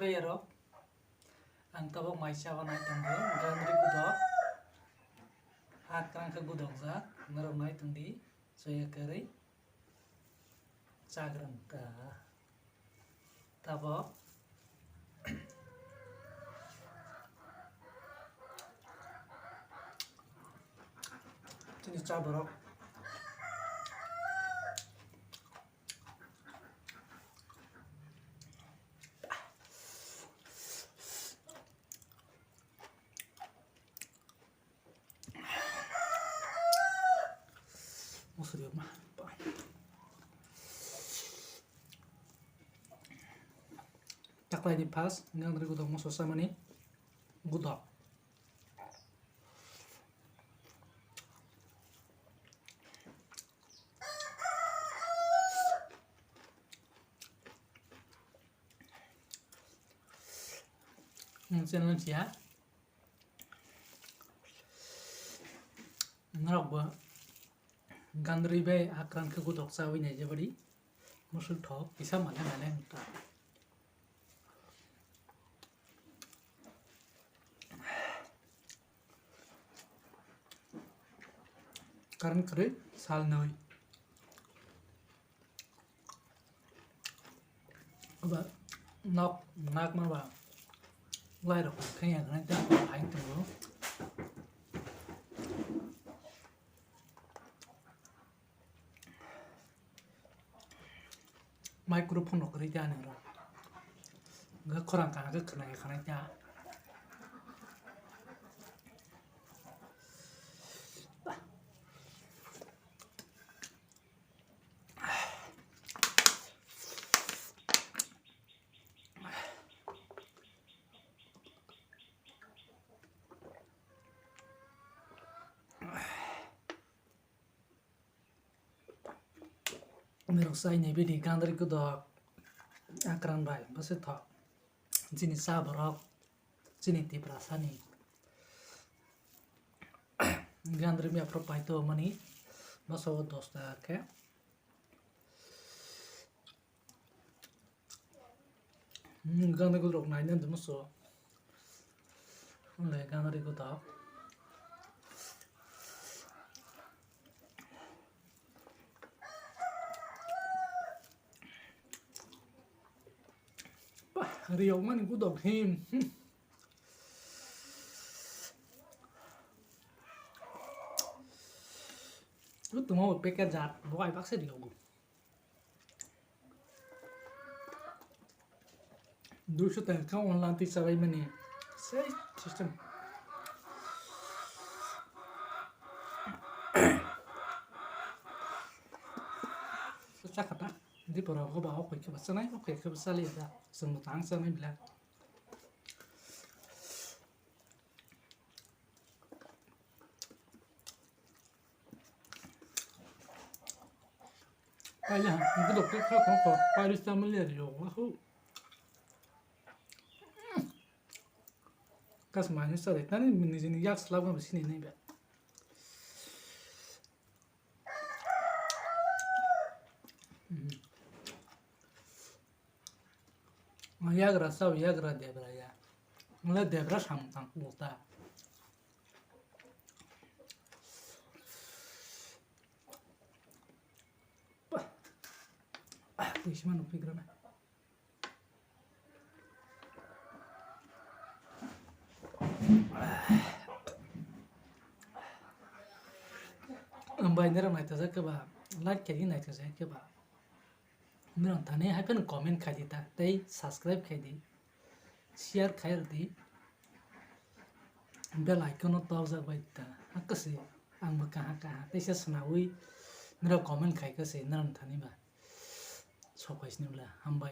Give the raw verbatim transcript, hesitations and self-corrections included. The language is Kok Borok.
Yarok, ang tabok mai chaba nai tongo, gandri gudok, ha kwrang khe gudokjak, norok nai tongdi, soya kwrwi chagrang ka. Tabok chini cha borok. Musurio ma. Taklaini first, gandri gudok moso samani gudok. Nwng channel siya. Norok bo gandri bai akrang khe gudok chawi nai jebadi. Musul thok kisa mane mane wngkha. Current kwrwi sal nwi. Aba nok nak ma ba lai rok khe yang khe tei hai tongo. Microphone rok kwrwi kha ani oro. Hwnkhe khorang kaham khe khwnai kha nai kha. Norok chai nai bini gandri gudok akrang bai bwswk thok. Chini cha borok, chini Tiprasani gandri mia phuru paito mani bwskango dos taka khe. Hmm, gana gudok naina dumuso. Hwnle gana ri gudok. Bah, riyok mani gudok him. Hmm. Gudok mo packet jat, bo ai baksa riyok. Duiso taka khe online twi chabai mani. Sei system. Chakha ta. Di pora go ba o koi khe ba chanai, o koi khe ba chali da. Chwng bo tang chanai bila. Kaya, gudok khe kha kong kong, Paris ta mali ari yo, wahu. Kas mani sa de, tani nijini yak slab ma sini nai ba. Yagra sao, yagra debra ya. Ngle debra samung tang kuta. Pah. Ah, twi sima nuk pigrana. Ang bai nera mai ta jak ba, like kegi nai ta jak ba. Nirok thani hai phano comment khai di ta, tei subscribe khai di, share khai rw di, bell icon no tokjak bai ta. Hakhe se ang bo kaha kaha teisa swnaui nirok comment khai khe se nirok thani ba sok phai sini bwla hambai.